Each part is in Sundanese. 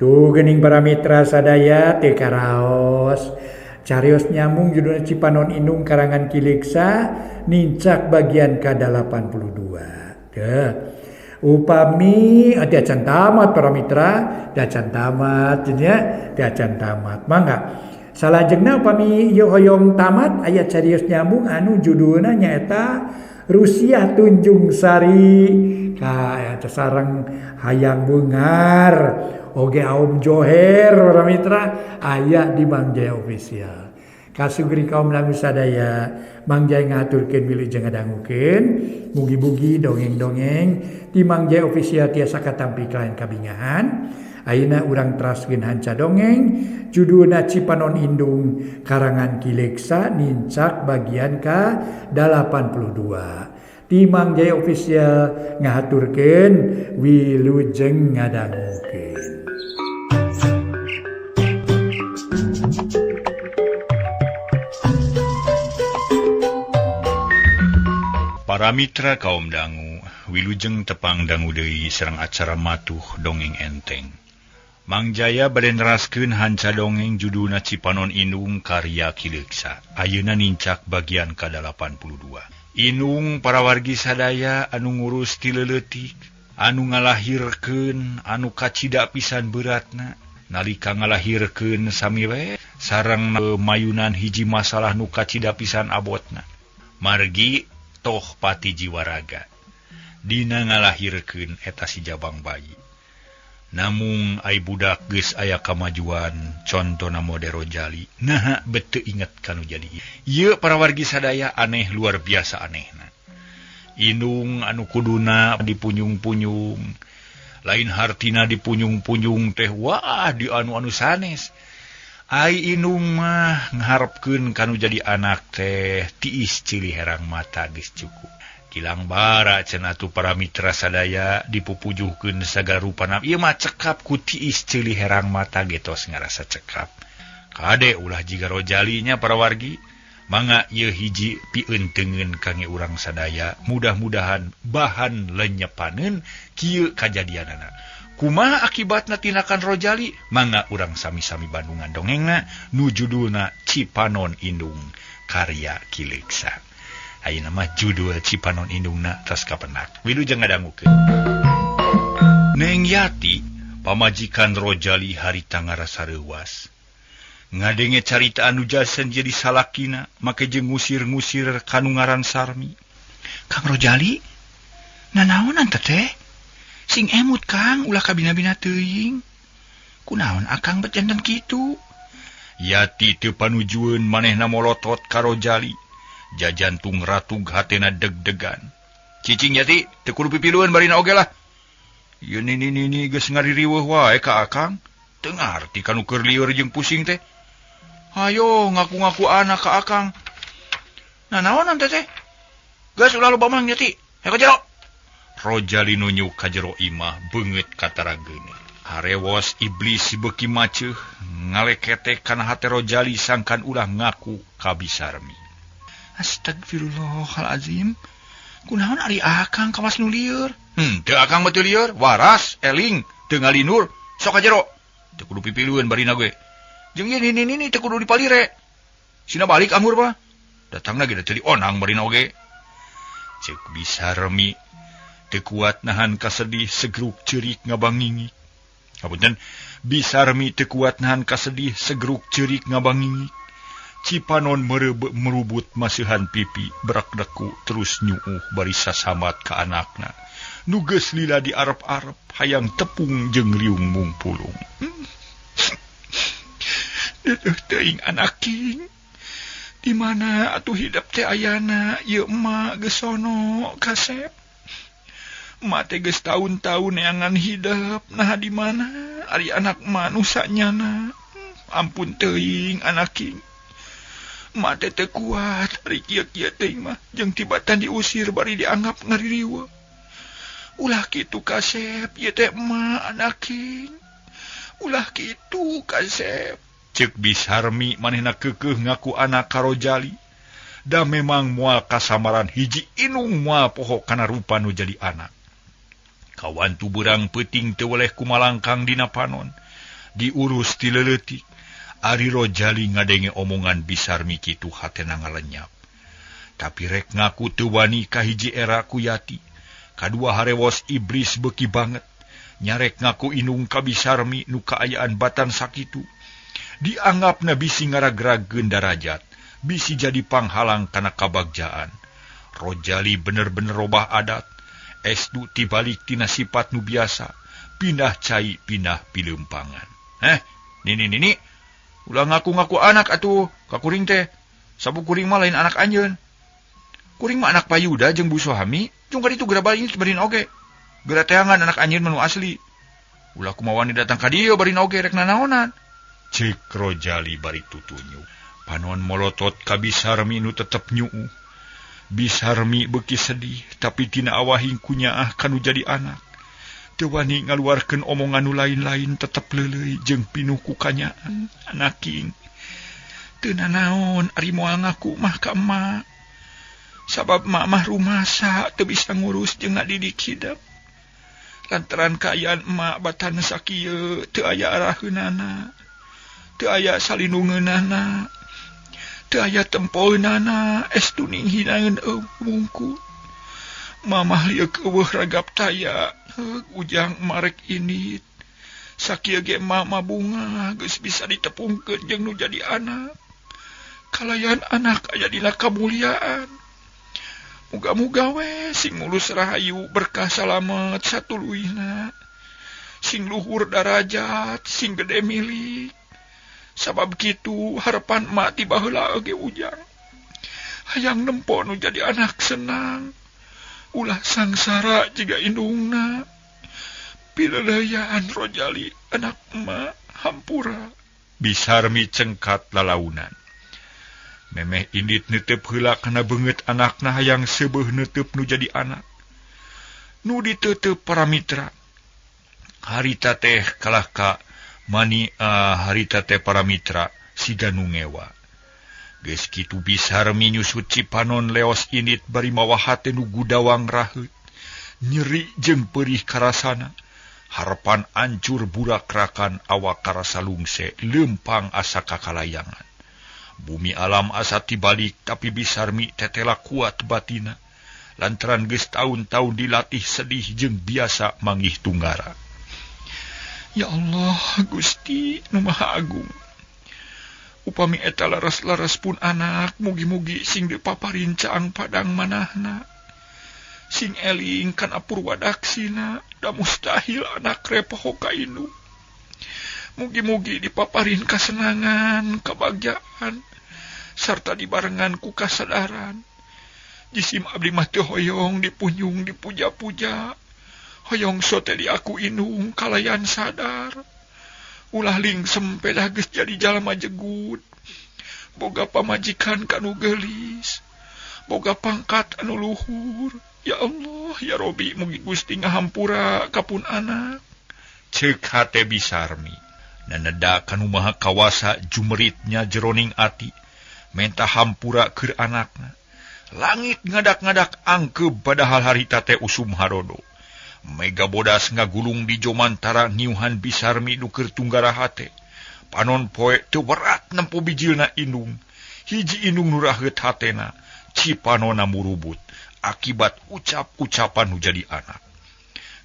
Tuh geuning para mitra sadaya teu karaos. Carios nyambung judulna Cipanon Indung karangan Ki Leuksa nincak bagian ka-82. Teu. Upami teu acan tamat para mitra, teu acan tamat nya, teu acan tamat. Mangga. Salajengna upami ieu hoyong tamat aya carios nyambung anu judulna nyaeta Rusiah Tunjung Sari ka eta sareng hayang beunghar oge Aom Joher para mitra aya di Mang Jaya Official. Kasugri kaum dangu sadaya Mang Jaya ngahaturkeun wilujeng ngadangukeun mugi-mugi dongeng-dongeng di Mang Jaya Official tiasa katampi kalayan kabingahan. Ayeuna urang teraskeun hanca dongeng judulna Cipanon Indung karangan Ki Leuksa nincak bagian ka-82. Ti Mang Jaya Official ngahaturkeun wilujeng ngadangukeun. Para mitra kaum dangu, wilujeng tepang dangu deui sareng acara matuh dongeng enteng. Mang Jaya bade neraskeun hanca dongeng judulna Cipanon Indung karya Ki Leuksa. Ayeuna nincak bagian ka-82. Inung para wargi sadaya anu ngurus ti leuleutik, anu ngalahirkeun, anu kacida pisan beratna. Nalika ngalahirkeun sami we sareng mayunan hiji masalah nu kacida pisan abotna. Margi toh pati jiwaraga. Dina ngalahirkeun eta si jabang bayi. Namung ai budak geus aya kamajuan contona mode Rojali. Naha bet teu inget kanu jadi. Ieu para wargi sadaya aneh luar biasa anehna. Indung anu kuduna dipunyung-punyung. Lain hartina dipunyung-punyung teh wah di anu-anu sanes. Ai indung mah ngaharepkeun kanu jadi anak teh tiis cili herang mata geus cukup. Kilang bara cenah atuh para mitra sadaya dipupujuhkeun sagala rupana. Ieu mah cekap ku tiis ceuli herang mata getos ngarasa cekap. Kade ulah jiga Rojalinya para wargi. Mangga ieu hiji pieunteuneun kangge urang sadaya. Mudah-mudahan bahan lenyepaneun kieu kajadianana. Kumaha akibatna tinakan Rojali? Mangga urang sami-sami bandungan dongengna nu judulna Cipanon Indung karya Ki Leuksa. Ayeuna mah judul Cipanon Indungna tos kapenak. Wilujeng ngadangukeun. Neng Yati pamajikan Rojali harita ngarasa reuwas. Ngadenge carita anu jasen jadi salakina make jeung ngusir-ngusir kanu ngaran Sarmi. Kang Rojali, nanaonan teteh? Sing emut Kang, ulah kabina-bina teuing. Kunaon akang bet janten kitu? Yati teu panujueun manehna molotot ka Rojali. Jajantung ratug hatena deg-degan. Cicing Yati, teu kudu pipilueun barina oge lah. Ieu nini-nini geus ngaririweuh wae ka akang. Teu ngarti kanu keur lieur jeung pusing teh. Hayo ngaku-ngaku anak ka akang. Nanaonan teteh? Geus ulah loba mang Yati. Hayo ka jero. Rojali nunjuk ka jero imah beungeut katarageun. Harewos iblis beuki maceuh ngaleketek kana hate Rojali sangkan ulah ngaku ka Bisarmi. Astagfirullahalazim. Kunaon ari akang kawas nu lieur? Teu akang mah teu lieur, waras, eling, teu ngalinur, sok ka jero. Teu kudu pipilueun barina ge. Jeung ieu nini-nini teu kudu dipalire. Sina balik amur mah. Datangna ge teu dionang barina oge. Ceuk Bisarmi teu kuat nahan kasedih segruk ceurik ngabangingi. Hapunten, Bisarmi teu kuat nahan kasedih segruk ceurik ngabangingi. Cipanon merubut masihan pipi berak deku terus nyuuh bari sasamat ka anakna. Nu geus lila di arep-arep hayang tepung jeung riung mungpulung. Deudeuh teuing anaking. Di mana atuh hidep teh ayana ieu emak geus sono kasep. Emak teh geus taun-taun neangan hidep naha di mana ari anak manusa nyana. Ampun teuing anaking. Emak teh teu kuat ari kieu-kieu teuing mah jeung tibatan diusir bari dianggap ngaririweuh. Ulah kitu kasep ieu teh emak anaking. Ulah kitu kasep. Ceuk Bisarmi manehna keukeuh ngaku anak ka Rojali. Da memang moal kasamaran hiji inung moal poho kana rupa nu jadi anak. Kawantu beurang peuting teu weleh kumalangkang dina panon. Diurus ti leutik. Ari Rojali ngadenge omongan Bisarmi kitu hatena ngalenyap. Tapi rek ngaku teu wani ka hiji era ku Yati. Kadua harewos iblis beuki banget. Nyarek ngaku indung ka Bisarmi nu kaayaan batan sakitu. Dianggapna bisi ngaragragkeun darajat, bisi jadi panghalang kana kabagjaan. Rojali bener-bener robah adat. Estu tibalik tina sifat nu biasa, pindah cai pindah pileumpangan. Nini nini, ulah ngaku-ngaku anak atuh, ka kuring teh. Sabu kuring mah lain anak anjeun. Kuring mah anak Payuda jeung Bu Sohami, jeung ka ditu geura balik barin oge. Geura teangan anak anjeun mah nu asli. Ulah kumaha wani datang ka dieu barin oge rek nanaonan. Ceuk Rojali bari tutunyu. Panon molotot ka Bisarmi nu tetep nyuuh. Bisarmi beuki sedih, tapi tina awahing kunyaah kanu jadi anak. Teu wani ngaluarkeun omongan nu lain-lain tetep leuleuy jeung pinuh ku kanyaan. Anaking, teu nanaon ari moal ngaku mah ka emak. Sabab emak mah rumasa teu bisa ngurus jeung ngadidik hidep. Lantaran kaayaan emak batan sakieu teu aya araheunana, teu aya salindungeunana, teu aya tempoeunana, estu ninghinaeun wungkul. Mamah lieuk eueuh ragap taya, ujang marek init. Sakieu ge mama bunga geus bisa ditepungkeun jeung nu jadi anak. Kalayan anak aya dina kamuliaan. Muga-muga we sing mulus rahayu berkah salamet satuluyna. Sing luhur darajat, sing gede milik. Sabab kitu harapan emak ti baheula oge ujang. Hayang nempo nu jadi anak senang. Ulah sangsara jiga indungna. Pileleuyan Rojali anak emak hampura. Bisarmi cengkat lalaunan. Memeh indit netep heula kana beungeut anakna hayang seubeuh netep nu jadi anak. Nu diteuteup para mitra. Harita teh kalah ka mani harita teh para mitra siga nu ngewa. Geus kitu Bisarmi nyusut Cipanon leos indit bari mawa hate nu gudawang raheut. Nyeri jeung perih karasana. Harepan ancur burakrakan awak karasa lungse leumpang asa kakalayangan. Bumi alam asa tibalik tapi Bisarmi tetela kuat batina. Lantaran geus taun-taun dilatih sedih jeung biasa manggih tunggara. Ya Allah Gusti nu Maha Agung. Upami eta laras-laras pun anak mugi-mugi sing dipaparin caang padang manahna. Sing eling kana purwadaksina da mustahil anak repoho ka indung. Mugi-mugi dipaparin kasenangan, kabagjaan, sarta dibarengan ku kasadaran. Jisim abdi mah teu hoyong dipunjung dipuja-puja. Hoyong sote diaku indung kalayan sadar. Ulah lingsem pedah geus jadi jalma jegut. Boga pamajikan kanu geulis, boga pangkat anu luhur. Ya Allah, ya Robi, mugi Gusti ngahampura ka pun anak. Ceuk hate Bisarmi. Naneda kanu maha kawasa jumeritnya jeroning ati, menta hampura keur anakna. Langit ngadak-ngadak angkeub padahal harita teh usum harodo. Mega bodas ngagulung di jomantara ngiuhan Bisarmi nu keur tunggara hate. Panon poe teu berat nempo bijilna indung. Hiji indung nu raheut hatena, cipanona murubut akibat ucap-ucapan nu jadi anak.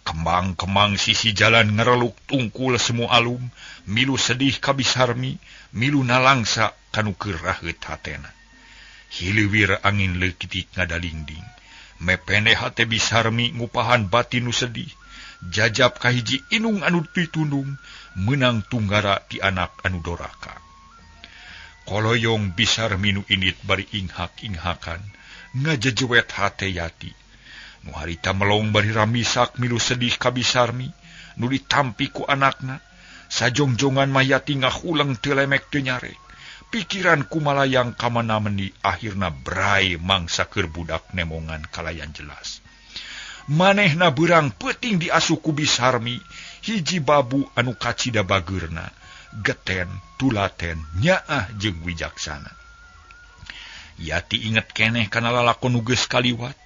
Kembang-kembang sisi jalan ngereluk tungkul semua alum, milu sedih ka Bisarmi, milu nalangsa kanu keur raheut hatena. Hiliwir angin leutik ngadalingding. Mepene hate Bisarmi ngupahan batin nu sedih. Jajab ka hiji inung anu ditundung, meunang tunggara ti anak anu doraka. Koloyong Bisarmi nu indit bari inghak-inghakan, ngajejewet hate Yati. Nu harita melong bari ramisak milu sedih ka Bisarmi, nu ditampi ku anakna. Sajongjongan mah Yati ngahuleng teu lemek teu nyarek. Pikiran kumalayang kamana meuni akhirna brai mangsa keur budak nemongan kalayan jelas. Manehna beurang peuting diasuh ku Bisarmi, hiji babu anu kacida bageurna, geten, tulaten, nyaah jeung wijaksana. Yati inget keneh kana lalakon nu geus kaliwat.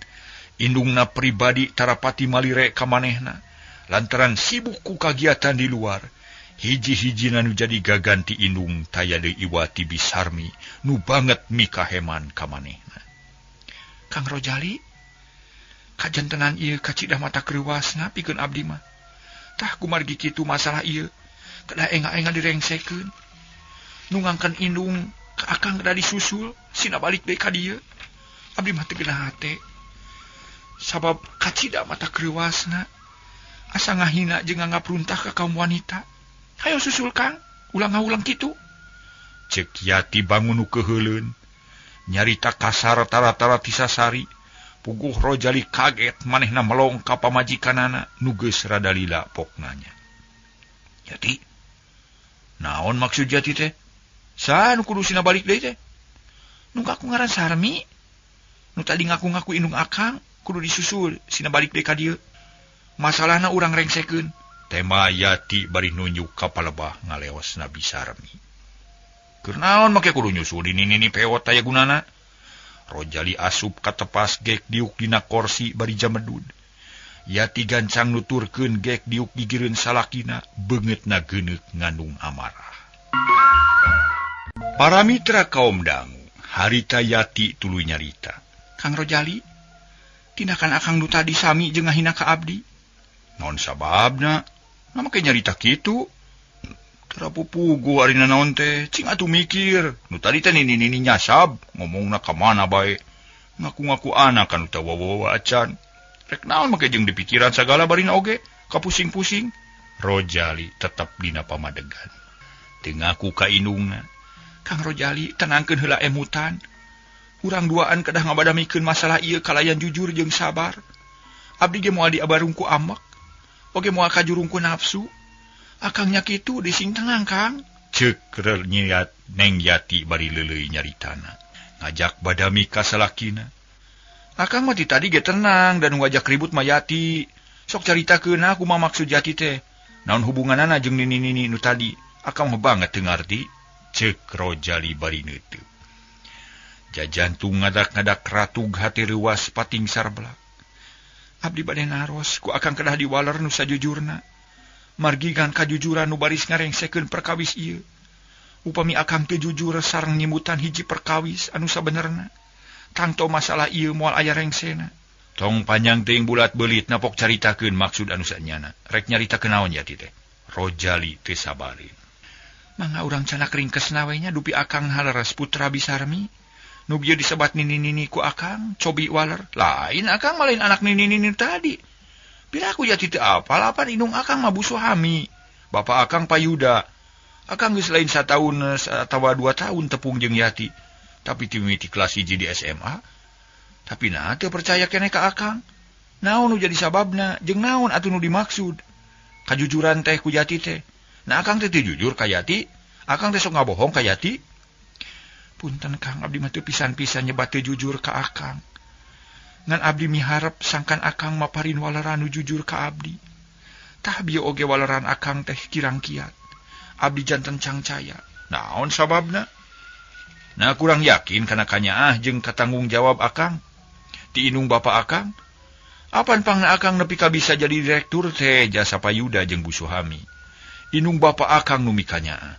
Indungna pribadi tarapati malire ka manehna lantaran sibuk ku kagiatan di luar. Hiji-hiji nu jadi gaganti indung taya deui Iwati Bisarmi nu banget mikaheman ka manehna. Kang Rojali, kajantenan ieu kacidah mata kreuwasna pikeun abdi mah. Tah kumargi kitu masalah ieu kedah enga-enga direngsekeun. Nu ngangkeun indung ka akang kedah disusul, sina balik deui ka dieu. Abdi mah teu geunah hate. Sabab kacida mata kreuwasna asa ngahina jeung nganggap runtah ka kaum wanita. Hayo susul Kang, ulang ngaulang kitu. Cek Yati bangun nu keuheuleun. Nyarita kasar tara-tara tisasari. Puguh Rojali kaget manehna melong ka pamajikanana nu geus rada lila poknanya. Yati, naon maksud Yati teh? Saha nu kudu sina balik deui teh? Nu ngaku ngaran Sarmi. Nu tadi ngaku-ngaku indung akang kudu disusul sina balik deui ka dieu. Masalahna urang rengsekeun. Tema Yati bari nunjuk ka palebah ngaleos Nabi Sarmi. Keur naon make kudu nyusul di nini pewot aya gunana? Rojali asup ka tepas gek diuk dina korsi bari jamedud. Yati gancang nuturkeun gek diuk gigireun salakina, beungeutna geuneuk ngandung amarah. Para mitra kaum dangu, harita Yati tuluy nyarita. Kang Rojali, tindakan akang nu tadi sami jeung ngahina ka abdi. Naon sababna? Nah make nyarita kitu. Terapupugu ari nanaon teh, cing atuh mikir. Nu tadi teh nini-nini nyasab, ngomongna ka mana bae. Ngaku-ngaku anak kan teu wawa acan. Rek naon make jeung dipikiran sagala barina oge, kapusing-pusing. Rojali tetep dina pamadegan. Teu ngaku ka indungna. Kang Rojali tenangkeun heula emutan. Urang duaan kedah ngabadamikeun masalah ieu kalayan jujur jeung sabar. Abdi ge moal diabarung ku amek. Oge moal kajurung ku nafsu. Akangnya kitu dising tenang Kang. Ceuk nyiat Neng Yati bari leuleuy nyaritana. Ngajak badami ka salakina. Akang mah ti tadi ge tenang dan ngajak ribut mah Yati. Sok caritakeun kumaha maksud Yati teh. Naon hubunganana jeung nini-nini nu tadi? Akang mah banget teu ngarti. Ceuk Rojali bari neuteub. Jajantung ngadak-ngadak ratug hati reuwas pating sarbelak. Abdi bade naros ku akang kedah diwaler nu sajujurna. Margi ngan kajujuran nu baris ngarengsekeun perkawis ieu. Upami akang teu jujur sareng nyimutan hiji perkawis anu sabenerna, tangto masalah ieu moal aya rengsena. Tong panjang teuing bulat beulit napok caritakeun maksud anu sanyana. Rek nyaritakeun naon Yati teh? Rojali teu sabareun. Mangga urang canak ringkesna we nya dupi akang haleres putra Bisarmi. Nu bieu disebat nini-nini ku akang, cobi waler. Lain akang mah lain anak nini-nini tadi. Pira aku Yati teu apal apan indung akang mah Busuhami. Bapak akang Payuda. Akang geus lain sataun atawa 2 tahun tepung jeung Yati. Tapi ti mimiti kelas 1 di SMA. Tapi nah teu percaya keneh ka akang. Naon nu jadi sababna jeung naon atuh nu dimaksud? Kajujuran teh ku Yati teh. Nah akang teh teu jujur ka Yati. Akang teh sok ngabohong ka Yati. Punten Kang, abdi mah teu pisan-pisan nyebat teu jujur ka akang. Ngan abdi miharep sangkan akang maparin waleran nu jujur ka abdi. Tah bieu oge waleran akang teh kirang kiat. Abdi janten cangcaya. Naon sababna? Nah kurang yakin kana kanyaah jeung katanggung jawab akang. Ti indung bapa akang. Apan pangna akang nepi ka bisa jadi direktur teh jasa Payuda jeung Busuhami. Indung bapa akang nu mikanyaah.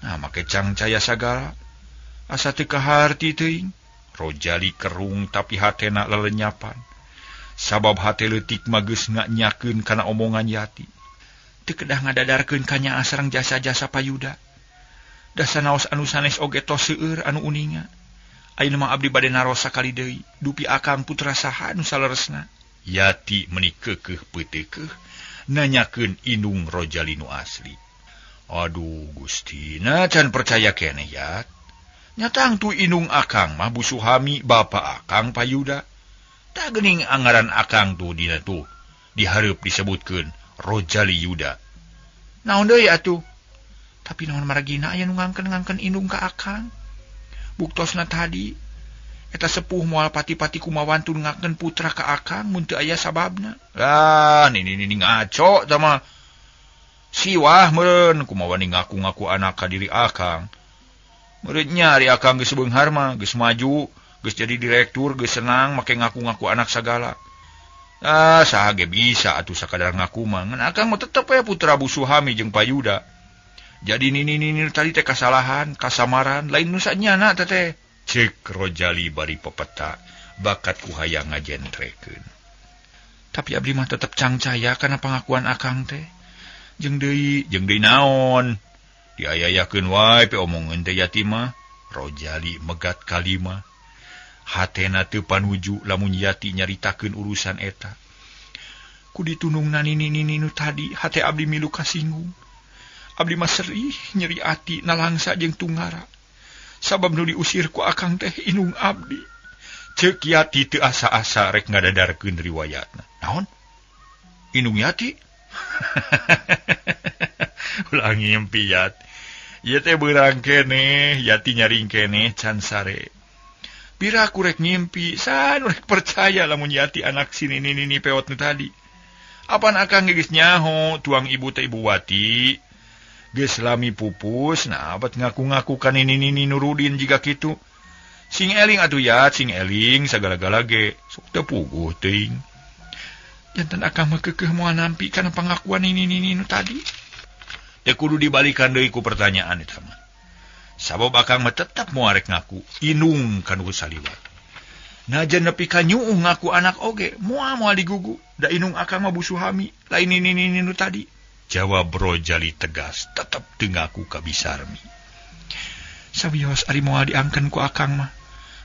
Nah make cangcaya sagala. Asa teu kaharti teuing. Rojali kerung tapi hatena lelenyapan. Sabab hate leutik mah geus nganyakeun kana omongan Yati. Teu kedah ngadadarkeun ka nyaah sareng jasa-jasa Payuda. Da sanaos anu sanes oge tos seueur anu uninga. Ayeuna mah abdi bade naros sakali deui, dupi akang putra saha nu saleresna. Yati meuni keukeuh peuteukeuh nanyakeun indung Rojali nu asli. Aduh Gustina can percaya keneh Yat. Nyatang tu indung akang mah Busuhami, bapa akang Payuda. Tak geuning anggaran akang tuh dina tuh dihareup disebutkeun Rojali Yuda. Naon deui atuh? Tapi naon margina aya nu ngangkeun-ngangkeun indung ka akang? Buktosna tadi eta sepuh moal pati-pati kumawantun ngangkeun putra ka akang mun teu aya sababna. Lah nini nini ngaco tah mah. Siwah meureun kumawani ngaku-ngaku anak ka diri akang. Meureun nya ari akang geus beunghar mah, geus maju, geus jadi direktur, geus senang make ngaku-ngaku anak sagala. Ah, saha ge bisa atuh sakadar ngaku mah. Ngan akang mah tetep we putra Busuhami jeung Payuda. Jadi nini-nini tadi teh kasalahan, kasamaran, lain nu sanyana teh teh. Cek Rojali bari pepeta bakat ku hayang ngajentrekeun. Tapi abdi mah tetep cangcaya kana pangakuan akang teh. Jeung deui naon? Diayayakeun wae pe omongeun teh Yati mah. Rojali megat kalima. Hatena teu panuju lamun Yati nyaritakeun urusan eta. Ku ditunungna nini-nini nu tadi hate abdi milu kasinggung. Abdi mah serih nyeri ati nalangsa jeung tunggara. Sabab nu diusir ku akang teh indung abdi. Ceuk Yati teu asa-asa rek ngadadarkeun riwayatna. Naon? Indung Yati? Ulah ngimpi Yat. Ieu teh beurang keneh, Yati nyaring keneh can sare. Pira aku rek ngimpi, san rek percaya lamun Yati anak sini nini peot nu tadi. Apan akang geus nyaho tuang ibu teh Ibu Wati. Geus lami pupus, nah abet ngaku-ngaku ka nini-nini Nurudin jiga kitu. Sing eling atuh Yat, sing eling sagala-gala ge. Sok teu puguh teuing. Jantan akang mah keukeuh moal nampi kana pangakuan nini-nini nu tadi. Teu kudu dibalikan deui ku pertanyaan eta mah. Sabab akang mah tetep moal rek ngaku indung ka nu saliwat. Najan nepi ka nyuuh ngaku anak oge, moal moal digugu. Da indung akang mah Busuhami, lain nini-nini nu tadi. Jawab Rojali tegas, tetep teu ngaku ka Bisarmi. Sawios ari moal diangkeun ku akang mah,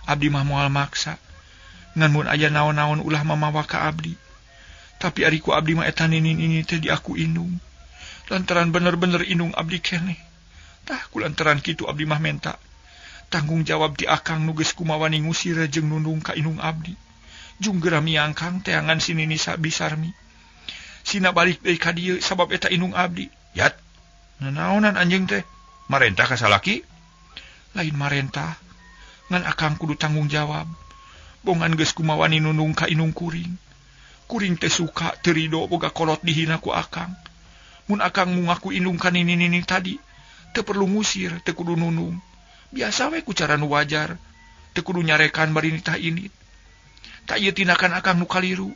abdi mah moal maksa. Ngan mun aya naon-naon ulah mamawa ka abdi. Tapi ari ku abdi mah eta nini-nini teh diaku indung. Lantaran bener-bener indung abdi keneh. Tah ku lantaran kitu abdi mah menta tanggung jawab ti akang nu geus kumawani ngusir jeung nundung ka indung abdi. Jung geura miangkang teangan si nini Bisarmi. Sina balik deui ka dieu sabab eta indung abdi. Yat, nanaonan anjeung teh? Marentah ka salaki? Lain marentah. Ngan akang kudu tanggung jawab. Bongan geus kumawani nundung ka indung kuring. Kuring teh suka teu rido boga kolot dihina ku akang. Mun akang mu ngaku indung ka nini-nini tadi, teu perlu ngusir, teu kudu nundung. Biasa we ku cara nu wajar, teu kudu nyarekan bari nitah indit. Tak ieu tindakan akang nu kaliru.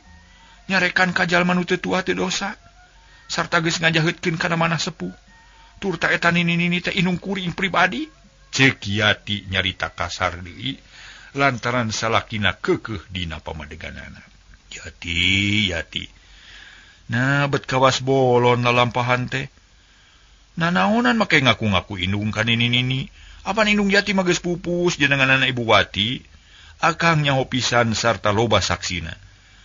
Nyarekan ka jalma nu teu tua teu dosa. Sarta geus ngajaheutkeun kana manah sepuh. Tur ta eta nini-nini teh indung kuring pribadi. Ceuk Yati nyarita kasar deui lantaran salakina keukeuh dina pamadeganana. Yati, Yati. Nah, bet kawas bolon lalampahan teh. Nanaonan make ngaku-ngaku indung ka nini-nini. Apan indung Yati mah geus pupus jenenganana Ibu Wati. Akang nyaho pisan sarta loba saksina.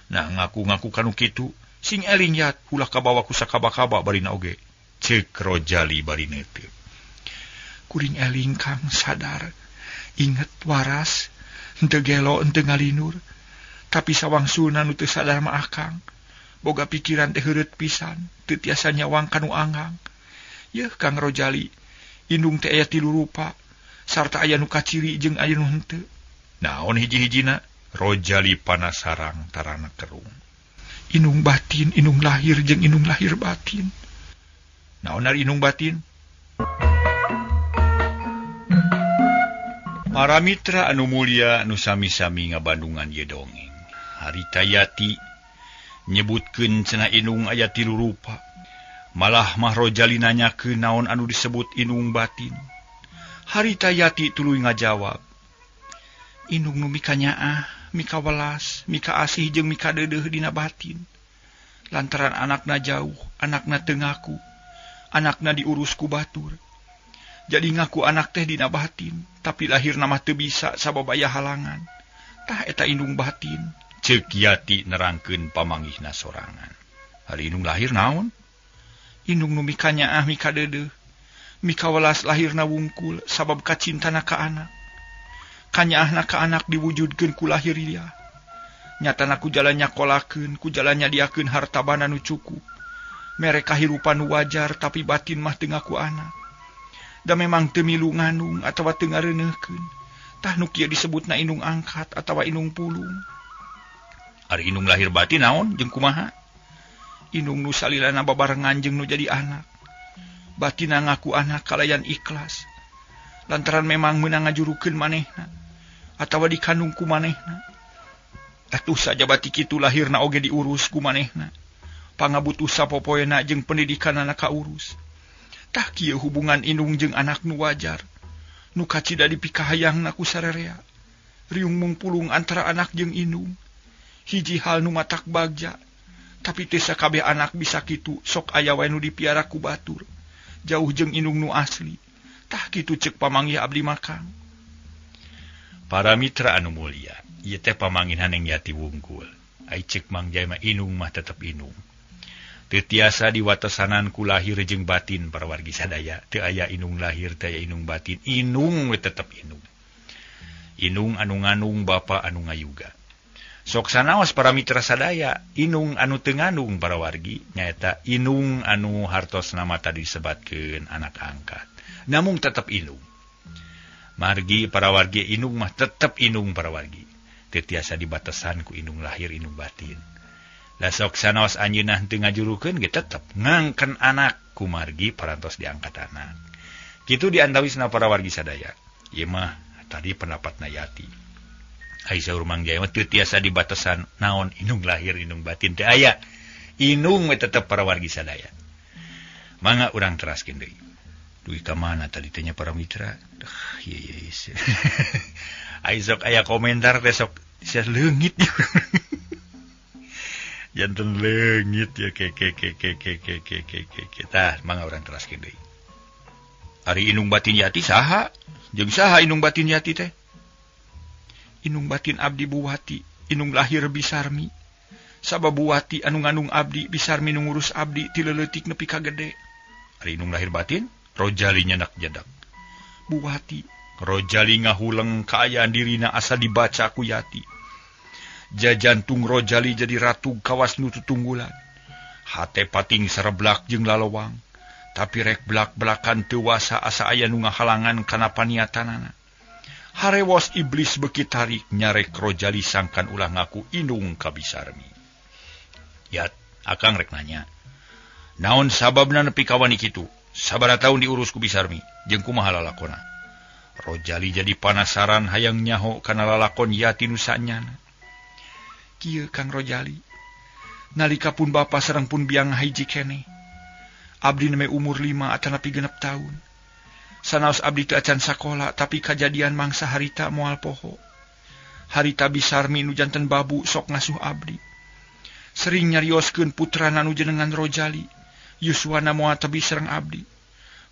Nah, ngaku-ngaku kanu kitu, sing eling Yat ulah kabawa ku sakaba-kaba barina oge. Ceuk Rojali bari neuteut. Kuring eling kang sadar, inget waras, henteu gelo henteu ngalinur. Tapi sawangsulna nu teu sadar mah akang. Boga pikiran teh heureut pisan, teu tiasa nyawang kanu anggang. Yeuh Kang Rojali, indung teh aya tilu rupa, sarta aya nu kaciri jeung aya nu henteu. Naon hiji-hijina? Rojali panasarang tarana kerung. Indung batin, indung lahir jeung indung lahir batin. Naon ari indung batin? Para mitra anu mulia anu sami-sami ngabandungan ieu dongeng. Harita Yati nyebutkeun cenah indung aya tilu rupa. Malah mah Rojali nanyakeun naon anu disebut indung batin. Harita Yati tuluy ngajawab. Indung nu mika nyaah, mika welas, mika asih jeung mika deudeuh dina batin. Lantaran anakna jauh, anakna teu ngaku, anakna diurus ku batur. Jadi ngaku anak teh dina batin, tapi lahirna mah teu bisa sabab aya halangan. Tah eta indung batin. Ceuk Yati nerangkeun pamanggihna sorangan. Hari indung lahir naon? Indung nu mika nyaah, mika deudeuh, mika welas lahirna wungkul sabab kacintana ka anak. Kanyaahna ka anak diwujudkeun ku lahir dia. Nyatana ku jalan nyakolakeun, ku jalan nyadiakeun harta bana nu cukup. Mere kahirupan nu wajar tapi batin mah teu ngaku anak. Da memang teu milu ngandung atawa teu ngareuneuhkeun. Tah nu kieu disebutna indung angkat atawa indung pulung. Ari indung lahir batin naon jeung kumaha? Indung nu salilana babarengan jeung nu jadi anak. Batina ngaku anak kalayan ikhlas. Lantaran memang meunang ngajurukeun manehna atawa dikandung ku manehna. Atuh sajabati kitu lahirna oge diurus ku manehna. Pangabutuh sapopoena jeung pendidikanana kaurus. Tah kieu hubungan indung jeung anak nu wajar. Nu kacida dipikahayangna ku sarerea. Riung mungpulung antara anak jeung indung. Hiji hal nu matak bagja. Tapi teu sakabeh anak bisa kitu, sok aya wae nu dipiara ku batur. Jauh jeung indung nu asli. Tah kitu ceuk pamanggih abdi mah Kang. Para mitra anu mulia, ieu teh pamangihan yang Yati wungkul. Ai ceuk Mang Jaya mah inung mah tetep inung. Teu tiasa diwatesanan ku lahir jeung batin para wargi sadaya. Teu aya inung lahir, teu aya inung batin. Inung we tetep inung. Inung anu nganung, bapa anu ngayuga. Sok sanaos para mitra sadaya, inung anu teu ngandung para wargi nyaeta inung anu hartos nama tadi disebatkeun anak angkat. Namung tetep inung. Margi para wargi inung mah tetep inung para wargi. Teu tiasa dibatasan ku inung lahir inung batin. Lah sok sanaos anjeunna teu ngajurukeun ge tetep ngangken anak kumargi parantos diangkat anak. Kitu diantawisna para wargi sadaya. Ieu mah tadi pendapatna Yati. Ai saur Mang Jaya mah teu tiasa dibatasan naon inung lahir inung batin teu aya. Inung we tetep para wargi sadaya. Mangga urang teraskeun deui. Duit ka mana tadi teh nya para mitra? Duh, ieu ieu. Ai sok aya komentar teh sok sia leungit. Janten leungit ya ke ke ke ke ke ke ke ke ke ke. Tah mangga urang teraskeun deui. Ari inung batin Yati saha? Jeung saha inung batin Yati teh? Inung batin abdi Buwati, inung lahir Bisarmi. Sabab Buwati anu ngandung abdi, Bisarmi nu ngurus abdi ti leutik nepi ka gede. Ari inung lahir batin? Rojali nyanak jadak. Buwati. Rojali ngahuleng kaayaan dirina asa dibaca ku Yati. Jajantung Rojali jadi ratu kawas nu tutunggulan. Hate pating sereblak jeung lalowang. Tapi rek belak-belakan teu wasa asa aya nu ngahalangan kana paniatanana. Harewos iblis beuki tarik nyarek Rojali sangkan ulah ngaku indung ka Bisarmi. Yat, akang rek nanya. Naon sababna nepi ka wani kitu? Sabaraha taun diurus ku Bisarmi jeung kumaha lalakona? Rojali jadi panasaran hayang nyaho kana lalakon Yati nu sanyana. Kieu Kang Rojali. Nalika pun bapa sareng pun biang hiji keneh. Abdi neme umur 5 atanapi 6 tahun. Sanaos abdi teu acan sakola tapi kajadian mangsa harita moal poho. Harita Bisarmi nu janten babu sok ngasuh abdi. Sering nyarioskeun putrana nu jenengan Rojali. Yuswana moal tebi sareng abdi.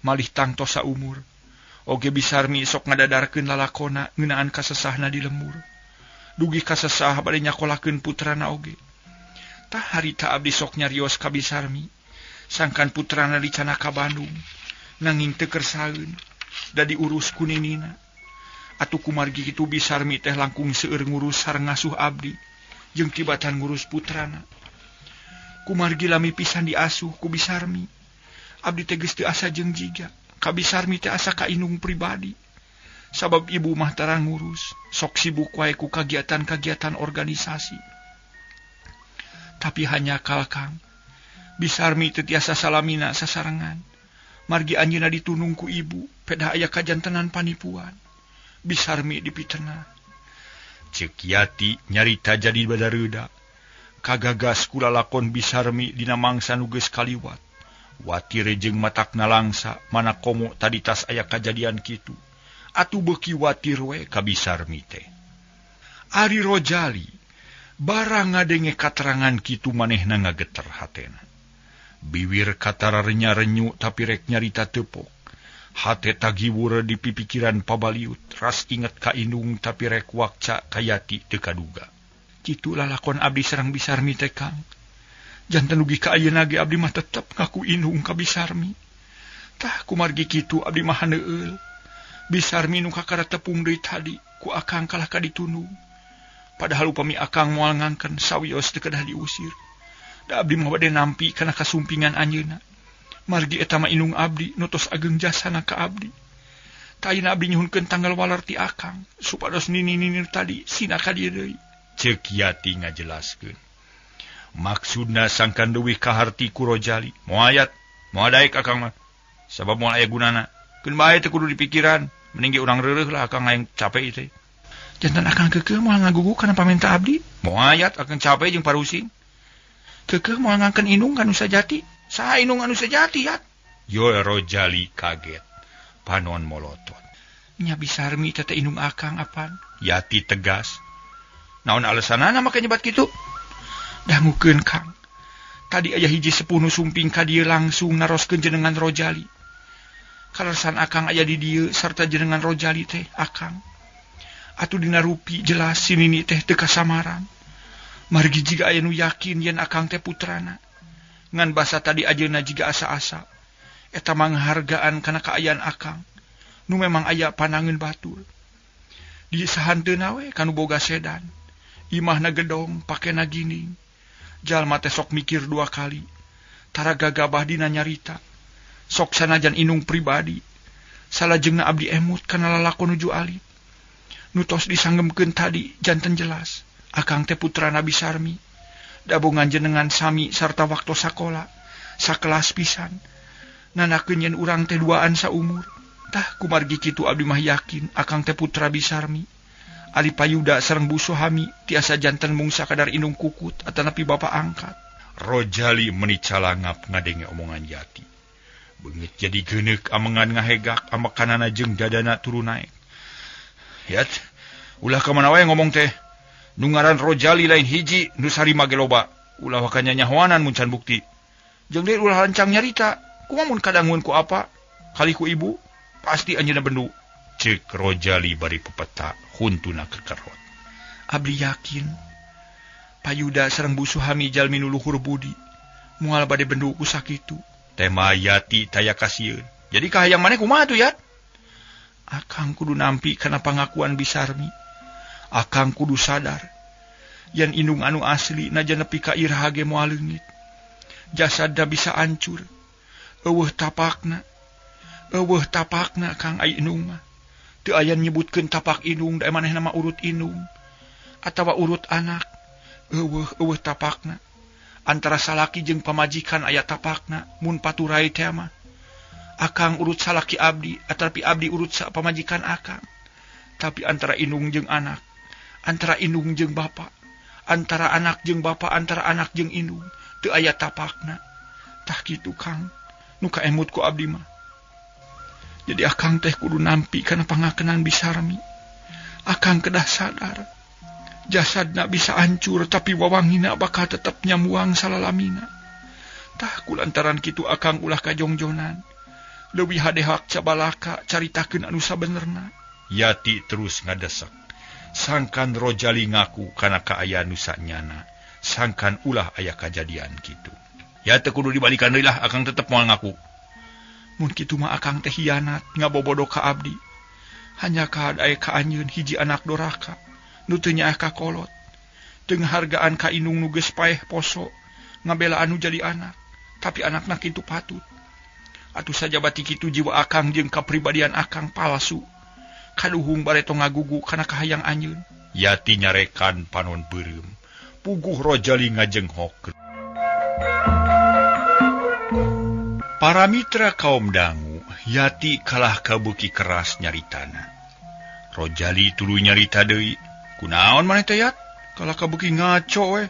Malih tangtos saumur. Oge Bisarmi sok ngadadarkeun lalakona ngeunaan kasesahna di lembur. Dugi kasesah bade nyakolakeun putrana oge. Tah harita abdi sok nyarios ka Bisarmi. Sangkan putrana dicana ka Bandung. Nanging teu kersaeun, da diurus ku ninina. Atuh kumargi kitu Bisarmi teh langkung seueur ngurus sareng ngasuh abdi jeung tibatan ngurus putrana. Kumargi lami pisan diasuh ku Bisarmi. Abdi teh geus teu asa jeung jiga. Ka Bisarmi teh asa ka indung pribadi. Sabab ibu mah tara ngurus, sok sibuk wae ku kagiatan-kagiatan organisasi. Tapi hanya kalkang Bisarmi teu tiasa salamina sasarengan. Margi anjeunna ditunung ku ibu, pedah aya kajantenan panipuan. Bisarmi dipitenah. Ceuk Yati nyarita jadi badareuda. Kagagas ku lalakon Bisarmi dina mangsa nu geus kaliwat. Watir jeung matakna langsa, mana komo tadi tas aya kajadian kitu. Atuh beuki watir we ka Bisarmi teh. Ari Rojali barang ngadenge katerangan kitu manehna ngageter hatena. Biwir katara renya-renyu tapi rek nyarita tepok. Hate tagiwur di pipikiran pabaliut, ras inget ka indung tapi rek wakca ka Yati teu kaduga. Kitu lalakon abdi sareng Bisarmi teh Kang. Janten dugi ka ayeuna ge abdi mah tetep ngaku indung ka Bisarmi. Tah kumargi kitu abdi mah haneueul. Bisarmi nu kakara tepung deui tadi ku akang kalah ka ditunung. Padahal upami akang moal ngangken sawios teu kedah diusir. Da abdi mah bade nampi kana kasumpingan anjeunna. Margi eta mah indung abdi nu tos ageng jasana ka abdi. Tah ayeuna abdi nyuhunkeun tanggal waler ti akang supados nini-nini tadi sina ka dieu deui. Ceuk Yati ngajelaskeun. Maksudna sangkan leuwih kaharti ku Rojali. Moal ayat, moal daek akang mah. Sabab moal aya gunana. Keun bae teu kudu dipikiran, mending ge urang reureuh lah akang hayang capek teh. Jantan akang keukeuh moal ngagugu kana pamenta abdi. Moal yat akang capek jeung parusing. Keukeuh moal ngangkeun indung ka nu sajati. Saha indung anu sejati yat? Yo Rojali kaget. Panon molotot. Nya Bisarmi teh indung akang apan? Yati tegas. Naon alasanana make nyebat kitu? Dangukeun Kang. Tadi aya hiji sepuh nu sumping ka dieu langsung naroskeun jenengan Rojali. Kaleresan akang aya di dieu sarta jenengan Rojali teh akang. Atuh dina rupi jelas si nini teh teu kasamaran. Margi jiga aya nu yakin yen akang teh putrana. Ngan basa tadi ajeuna jiga asa-asa. Eta manghargaan kana kaayaan akang. Nu memang aya panangeun batur. Di sahanteuna we kanu boga sedan. Imahna gedong, pakena gining. Jalma teh sok mikir dua kali. Tara gagabah dina nyarita. Sok sanajan inung pribadi. Salajengna abdi emut kana lalakon nuju alit. Nu tos disanggemkeun tadi janten jelas. Akang teh putra Nabi Sarmi. Dabongan jenengan sami sarta waktu sakola. Sakelas pisan. Nanakeun yen urang teh duaan saumur. Tah kumargi kitu abdi mah yakin akang teh putra Bisarmi. Ali Payuda sareng Bu Suhami tiasa janten mung sakadar indung kukut atanapi bapa angkat. Rojali meni calangap ngadenge omongan Yati. Beungeut jadi geuneuk amengan ngahegak amekanana jeung dadana turun naek. Yat, ulah ka mana wae ngomong teh. Nu ngaran Rojali lain hiji, nu sarima ge loba. Ulah waka nyanyahoanan mun can bukti. Jeung deui ulah lancang nyarita. Kumaha mun kadangun ku apa? Kali ku ibu, pasti anjeunna bendu. Cek Rojali bari pepeta huntuna kekerot. Abdi yakin Payuda sareng Bu Suhami jalmi nu luhur budi. Moal bade bendu ku sakitu. Tema Yati taya kasieun. Jadi kahayang maneh kumaha tuh Yat? Akang kudu nampi kana pangakuan Bisarmi. Akang kudu sadar yen indung anu asli najan nepi ka iraha ge moal leungit. Jasadna bisa hancur. Eueuh tapakna. Eueuh tapakna Kang ai indung mah. Teu aya nyebutkeun tapak indung da manehna mah urut indung atawa urut anak. Eueuh eueuh tapakna. Antara salaki jeung pamajikan aya tapakna mun paturai teh mah. Akang urut salaki abdi atapi abdi urut sa pamajikan akang. Tapi antara indung jeung anak, antara indung jeung bapa, antara anak jeung bapa, antara anak jeung indung teu aya tapakna. Tah kitu Kang, nu kaemut ku abdi mah. Jadi akang teh kudu nampi kana pangakenan Bisarmi. Akang kedah sadar. Jasadna bisa hancur tapi wawangina bakal tetep nyamuang salalamina. Tah kulantaran kitu akang ulah kajongjonan. Leuwih hadehak cabalaka caritakeun anu sabenerna. Yati terus ngadesek. Sangkan Rojali ngaku kana kaayaan nu sanyana. Sangkan ulah aya kajadian kitu. Ya teu kudu dibalikan deui lah, akang tetep moal ngaku. Mun kitu mah akang teh hianat ngabobodo ka abdi. Hanya ka aya ka anjeun hiji anak doraka nu teu nyaah ka kolot. Teu ngahargaan ka indung nu geus paeh poso ngabela anu jadi anak, tapi anakna kitu patut. Atuh sajabati kitu jiwa akang jeung kapribadian akang palsu. Kaduhung bareto ngagugu kana kahayang anjeun. Yati nyarekan panon beureum. Puguh Rojali ngajenghok. Para mitra kaum dangu, Yati kalah kabeuki keras nyaritana. Rojali tuluy nyarita deui. Kunaon maneh teh Yat? Kalah kabeuki ngaco we.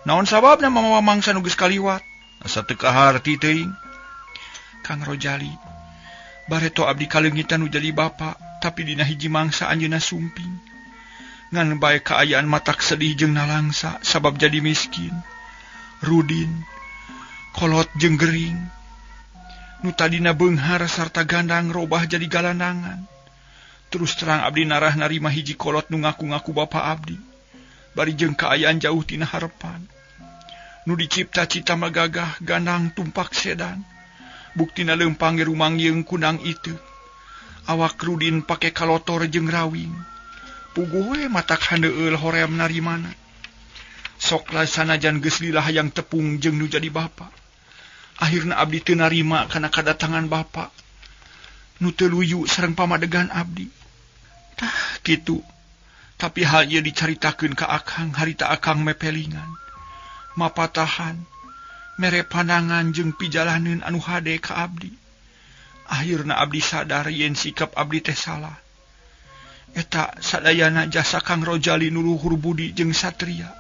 Naon sababna mamawa mangsa nu geus kaliwat? Asa teu kaharti teuing. Kang Rojali, bareto abdi kaleungitan nu jadi bapa, tapi dina hiji mangsa anjeunna sumping. Ngan bae kaayaan matak sedih jeung nalangsa sabab jadi miskin. Rudin, kolot jeung gering. Nu tadina beunghar sarta gandang robah jadi galanangan. Terus terang abdi narah narima hiji kolot nu ngaku-ngaku bapa abdi. Bari jeung kaayaan jauh tina harepan. Nu dicipta-cita mah gagah gandang tumpak sedan. Buktina leumpang ge rumangyeung kunang itu. Awak Rudin pake kalotor jeung rawing. Puguh we matak handeueul hoream narimana. Sok sanajan geus lila hayang tepung jeung nu jadi bapa. Akhirna abdi teu narima kana kadatangan bapa. Nu teu luyu sareng pamadegan abdi. Tah kitu. Tapi hal ieu dicaritakeun ka akang harita akang mepelingan. Mapatahan, mere pandangan jeung pijalaneun anu hade ka abdi. Akhirna abdi sadar yen sikap abdi teh salah. Eta sadayana jasa Kang Rojali nu luhur budi jeung satria.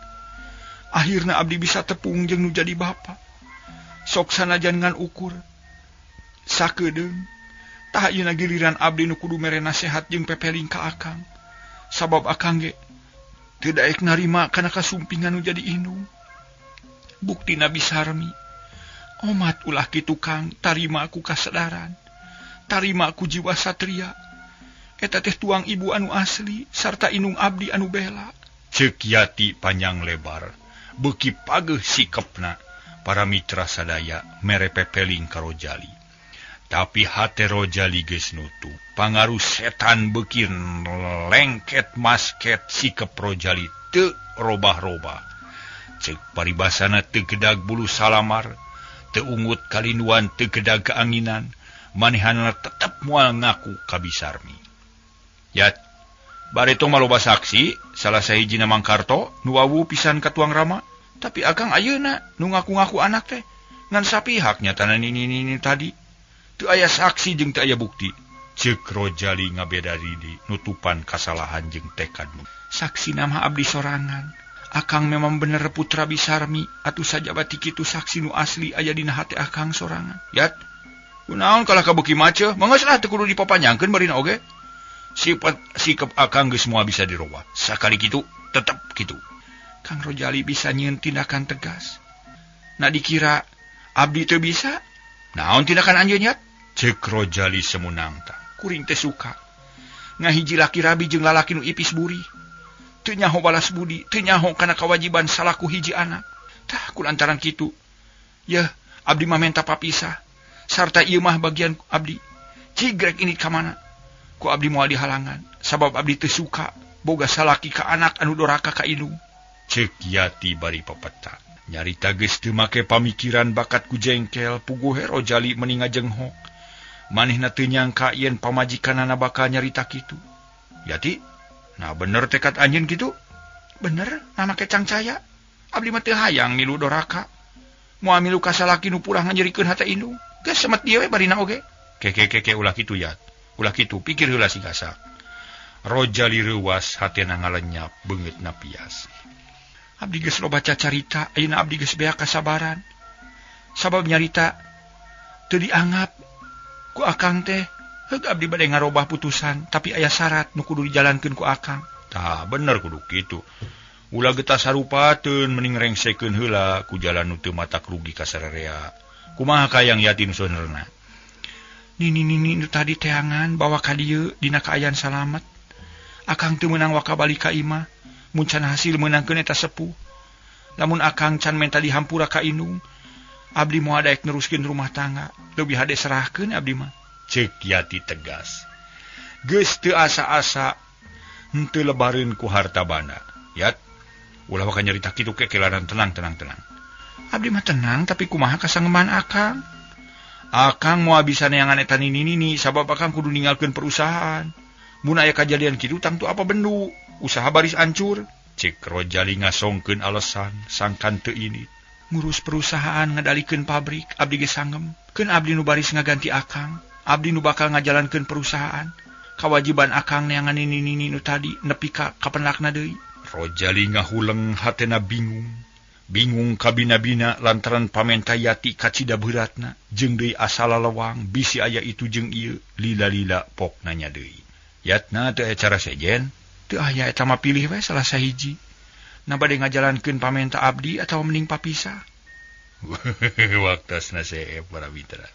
Akhirna abdi bisa tepung jeung nu jadi bapa. Sok sanajan ngan ukur sakedeung. Tah ayeuna giliran abdi nu kudu mere nasehat jeung pepeling ka akang. Sabab akang ge teu daek narima kana kasumpingan nu jadi indung. Buktina Bisarmi. Omat ulah kitu Kang, tarima ku kasadaran. Tarima ku jiwa satria. Eta teh tuang ibu anu asli sarta indung abdi anu bela. Ceuk Yati panjang lebar, beuki pageuh sikepna. Para mitra sadaya mere pepeling ka Rojali. Tapi hate Rojali geus nutu. Pangaruh setan beuki lengket masket sikep Rojali teu robah-robah. Ceuk paribasana teu gedag bulu salamar, teu ungut kalinduan, teu gedag keanginan, manehanna tetep moal ngaku ka Bisarmi. Yat, bareto maloba saksi, salah sahijina Mang Karto, nu wawu pisan ka tuang Rama, tapi akang ayeuna nu ngaku-ngaku anak teh ngan sapihak nyatana nini-nini tadi. Teu aya saksi jeung teu aya bukti. Ceuk Rojali ngabeda diri nutupan kasalahan jeung tekad. Saksi nama abdi sorangan. Akang memang bener putra Bisarmi atuh sajabati kitu saksi nu asli aya dina hate akang sorangan. Yat, kunaon kalah kabeuki maceuh, mangga lah teu kudu dipapanjangkeun barina oge. Sifat sikap akang geus moal bisa dirobah. Sakali kitu tetep kitu. Kang Rojali bisa nyieun tindakan tegas. Na dikira abdi teu bisa? Naon tindakan anjeun yat? Ceuk Rojali semunangtang. Kuring teh suka ngahiji laki rabi jeung lalaki nu ipis buri. Teu nyaho balas budi, teu nyaho kana kawajiban salaku hiji anak. Tah kulantaran kitu. Yeuh, abdi mah menta papisah. Sarta ieu mah bagian abdi. Cigrek ini ka mana? Ku abdi moal dihalangan, sabab abdi teu suka boga salaki ka anak anu doraka ka indung. Ceuk Yati bari pepeta. Nyarita geus teu make pamikiran bakat ku jengkel, puguh Rojali meni ngajenghok. Manehna teu nyangka yen pamajikanana bakal nyarita kitu. Yati, nah bener tekad anjeun kitu? Bener, nah make cangcaya. Abdi mah teu hayang milu doraka. Moal milu ka salaki nu purah nganyerikeun hate indung. Geus semet dieu we barina oge. Keke keke ulah kitu Yat. Ulah kitu pikir heula si gasak. Rojali reuwas hatena ngalenyap beungeutna pias. Abdi geus loba cacarita, ayeuna abdi geus beak kasabaran. Sabab nyarita teu dianggap ku akang teh. Heug abdi bade ngarobah putusan, tapi aya syarat nu kudu dijalankeun ku akang. Tah bener kudu kitu. Ulah getas sarupateun mending rengsekeun heula ku jalan nu teu matak rugi ka sararea. Kumaha kayang Yati nu sabenerna? Nini-nini nu tadi teangan bawa ka dieu dina kaayaan salamet. Akang teu meunang waka balik ka imah, mun can hasil meunangkeun eta sepuh. Lamun akang can menta dihampura ka indung, abdi moal daek neruskeun rumah tangga, leuwih hade serahkeun abdi mah. Ceuk Yati tegas. Geus teu asa-asa henteu lebareun ku harta banda. Yat, ulah waka nyarita kitu kekelaran tenang tenang tenang. Abdi mah tenang tapi kumaha kasangeman akang? Akang moal bisa neangan eta nini-nini sabab akang kudu ninggalkeun perusahaan. Mun aya kajadian kitu tangtu apa bendu, usaha baris ancur. Ceuk Rojali ngasongkeun alasan sangkan teu ini. Ngurus perusahaan ngadalikeun pabrik abdi ge sangem. Keun abdi nu baris ngaganti akang, abdi nu bakal ngajalankeun perusahaan. Kawajiban akang neangan nini-nini nu tadi nepi ka kapenakna deui. Rojali ngahuleng hatena bingung. Bingung kabina-bina lantaran pamenta Yati kacida beuratna jeung deui asal lalewang bisi aya itu jeung ieu lila-lila pok nanya deui. Yatna teu aya cara sejen, teu aya eta mah pilih we salah sahiji. Na bade ngajalankeun pamenta abdi atawa mending papisah. Waktosna seep para mitra.